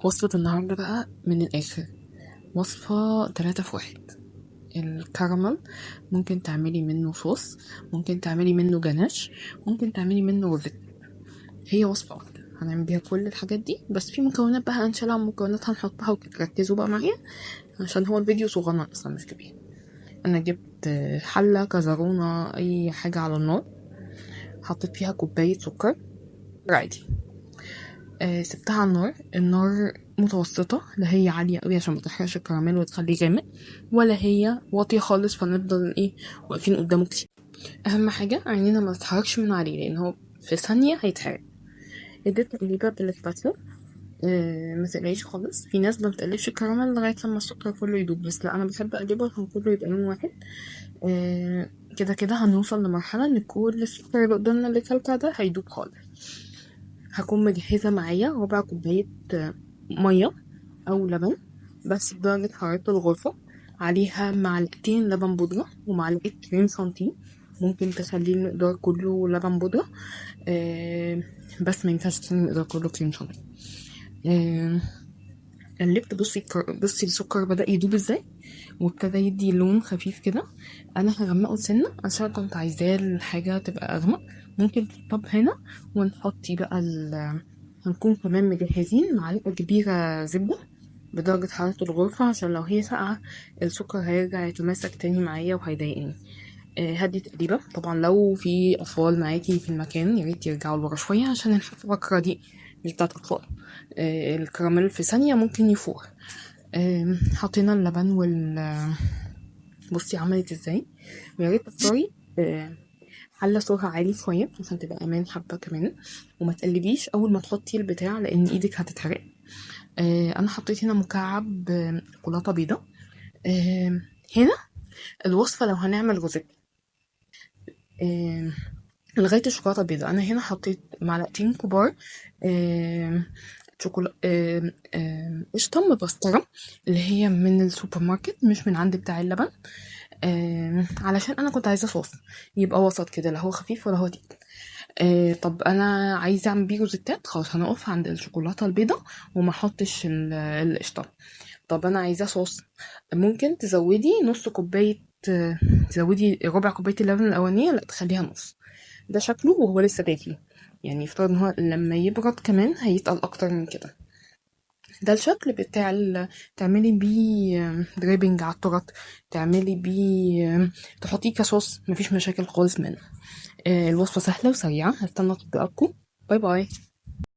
وصفة النهاردة بقى من الآخر، وصفة 3 في 1. الكراميل ممكن تعملي منه صوص، ممكن تعملي منه جاناش، ممكن تعملي منه روزيت. هي وصفة واحدة هنعمل بيها كل الحاجات دي، بس في مكونات بقى هنشيلها ومكونات هنحطها وكده. ركزوا بقى معايا عشان هو الفيديو صغنن اصلا مش كبير. انا جبت حلة كزرونة اي حاجة على النار، حطيت فيها كوباية سكر عادي، سبتها على النار، النار متوسطة، لا هي عالية قوي عشان ما تحرقش الكراميل وتخليه غامق، ولا هي واطية خالص فنفضل واقفين قدامه كتير. اهم حاجة عينينا ما تتحركش من عليه لان هو في ثانية هيتحرق. اديت تقليبة بالسباتشولا، ما تقلقيش خالص. في ناس ما بتقلبش الكراميل لغاية لما السكر كله يدوب، بس لا انا بحب اقلبه عشان كله يبقى لون واحد. كده كده هنوصل لمرحلة ان كل السكر اللي قدامنا اللي كلكع ده هيدوب خالص. هكون مجهزة معايا ربع كوباية مية أو لبن بس بدرجة حرارة الغرفة، عليها معلقتين لبن بودرة ومعلقة كريم شانتيه. ممكن تخليه المقدار كله لبن بودرة، بس ما ينفعش تخلي المقدار كله كريم شانتيه. قلبت، بصي السكر بدأ يدوب ازاي وابتدى يدي لون خفيف كده. انا هغمقه سنة عشان كنت عايزاه الحاجة تبقى اغمق. ممكن تطب هنا ونحطي بقى هنكون كمان مجهزين معلقة كبيرة زبدة بدرجة حرارة الغرفة عشان لو هي ساقعة السكر هيرجع يتماسك تاني معايا وهيضايقني. هدي تقريبا. طبعا لو في أطفال معاكي في المكان يا ريت يرجعوا لورا شوية عشان الفقرة دي مش بتاعت أطفال. الكراميل في ثانية ممكن يفور. حطينا اللبن وال بصي عملت ازاي. ويا ريت تختاري حلة سرعة عالي شوية عشان تبقى أمان حبة كمان، وما تقلبيش أول ما تحطي البتاع لأن إيدك هتتحرق. أنا حطيت هنا مكعب شوكولاتة بيضة. هنا الوصفة لو هنعمل روزيت، لغاية الشوكولاتة البيضاء. أنا هنا حطيت معلقتين كبار، قشطة مبسترة اللي هي من السوبر ماركت مش من عند بتاع اللبن، علشان أنا كنت عايزة صوص يبقى وسط كده، لا هو خفيف ولا هو تقيل. طب أنا عايزة أعمل بيه روزيتات، خلاص هنقف عند الشوكولاتة البيضاء وما أحطش القشطة. طب أنا عايزة صوص، ممكن تزودي نص كوباية، تزودي ربع كوباية اللبن الأولانية، لا تخليها نص. ده شكله وهو لسه دافي، يفترض ان هو لما يبرد كمان هيتقل اكتر من كده. ده الشكل بتاع تعملي بيه دريبنج على التورت، تعملي بيه تحطيه كصوص، مفيش مشاكل خالص منه. الوصفة سهلة وسريعة. هستنى تطبيقاتكم. باي باي.